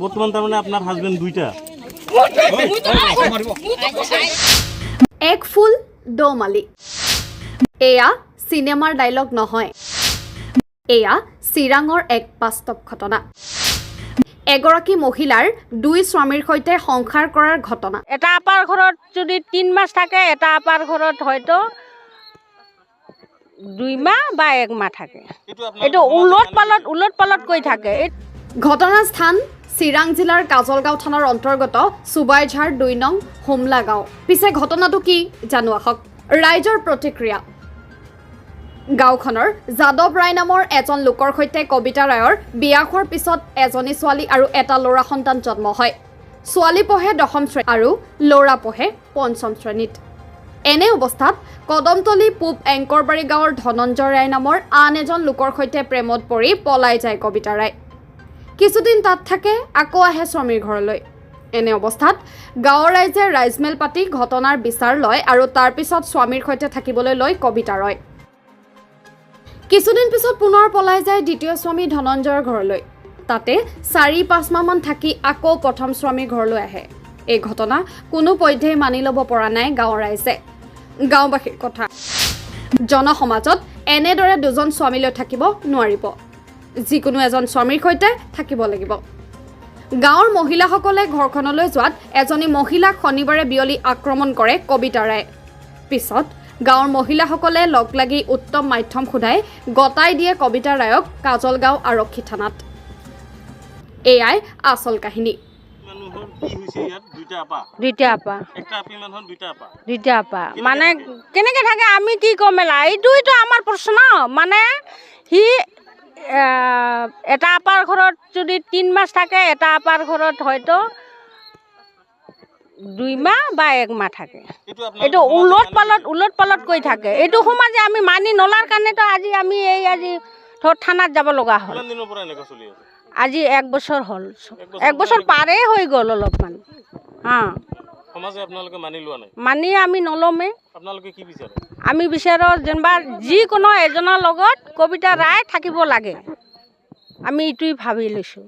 বৰ্তমান তাৰমানে আপোনাৰ হাজবেণ্ড দুইটা। এক ফুল দৌমালি, এয়া চিনেমাৰ ডাইলগ নহয়, এয়া চিৰাঙৰ এক বাস্তৱ ঘটনা। এগৰাকী মহিলাৰ দুই স্বামীৰ সৈতে সংসাৰ কৰাৰ ঘটনা। এটা আপাৰ ঘৰত যদি 3 মাহ থাকে, এটা আপাৰ ঘৰত হয়তো 2 মাহ বা 1 মাহ থাকে। এইটো ওলট পালট ওলট পালট কৰি থাকে এই। ঘটনাৰ স্থান চিৰাং জিলাৰ কাজলগাঁও থানাৰ অন্তৰ্গত চুবাইঝাৰ 2 নং হোমলা গাঁও। পিছে ঘটনাটো কি জানো আহক। ৰাইজৰ প্ৰতিক্ৰিয়া। গাঁওখনৰ যাদৱ ৰায় নামৰ এজন লোকৰ সৈতে কবিতা ৰায়ৰ বিয়া হোৱাৰ পিছত এজনী ছোৱালী আৰু এটা ল'ৰা সন্তান জন্ম হয়। ছোৱালী পঢ়ে দশম শ্ৰেণী আৰু ল'ৰা পঢ়ে পঞ্চম শ্ৰেণীত। এনে অৱস্থাত কদমতলী পূব এংকৰবাৰী গাঁৱৰ ধনঞ্জয় ৰায় নামৰ আন এজন লোকৰ সৈতে প্ৰেমত পৰি পলাই যায় কবিতা ৰায়। কিছুদিন তাত থাকে, আকৌ আহে স্বামীৰ ঘৰলৈ। এনে অৱস্থাত গাঁৱৰ ৰাইজে ৰাইজমেল পাতি ঘটনাৰ বিচাৰ লয় আৰু তাৰ পিছত স্বামীৰ সৈতে থাকিবলৈ লয় কবিতা ৰয়। কিছুদিন পিছত পুনৰ পলাই যায় দ্বিতীয় স্বামী ধনঞ্জয়ৰ ঘৰলৈ। তাতে 4-5 মাহমান থাকি আকৌ প্ৰথম স্বামীৰ ঘৰলৈ আহে। এই ঘটনা কোনো পধ্যেই মানি ল'ব পৰা নাই গাঁৱৰ ৰাইজে। গাঁওবাসীৰ কথা, জনসমাজত এনেদৰে দুজন স্বামীলৈ থাকিব নোৱাৰিব, যিকোনো এজন স্বামীৰ সৈতে থাকিব লাগিব। গাঁৱৰ মহিলাসকলে ঘৰখনলৈ যোৱাত এজনী মহিলাক শনিবাৰে বিয়লি আক্ৰমণ কৰে কবিতা ৰায়ে। পিছত গাঁৱৰ মহিলাসকলে লগ লাগি উত্তম মাধ্যম সোধাই গতাই দিয়ে কবিতা ৰায়ক কাজলগাঁও আৰক্ষী থানাত। এয়াই আচল কাহিনী। মানুহৰ কি হৈছে ইয়াত? দুইটা আপা? দুইটা আপা। একটা আপি মানুহৰ দুইটা আপা? দুইটা আপা। মানে কেনেকৈ থাকে, আমি কি ক'ম এলা? এইটোৱেতো আমাৰ প্ৰশ্ন। মানে সি এটা আপাৰ ঘৰত যদি 3 মাহ থাকে, এটা আপাৰ ঘৰত হয়তো 2 মাহ বা 1 মাহ থাকে। এইটো ওলট পালট ওলট পালট কৰি থাকে। এইটো সমাজে আমি মানি নলাৰ কাৰণেতো আজি আমি এই আজি ধৰ থানাত যাব লগা হ'ল। কিমান দিনৰ পৰা এনেকুৱা চলি আছে? আজি এক বছৰ হ'ল, এক বছৰ পাৰেই হৈ গ'ল অলপমান। হা। সমাজে আপোনালোকে মানি লোৱা নাই? মানি আমি নল'মেই। আপোনালোকে কি বিচাৰে? আমি বিচাৰোঁ যেনিবা যিকোনো এজনৰ লগত কবিতা ৰায় থাকিব লাগে, আমি এইটোৱেই ভাবি লৈছোঁ।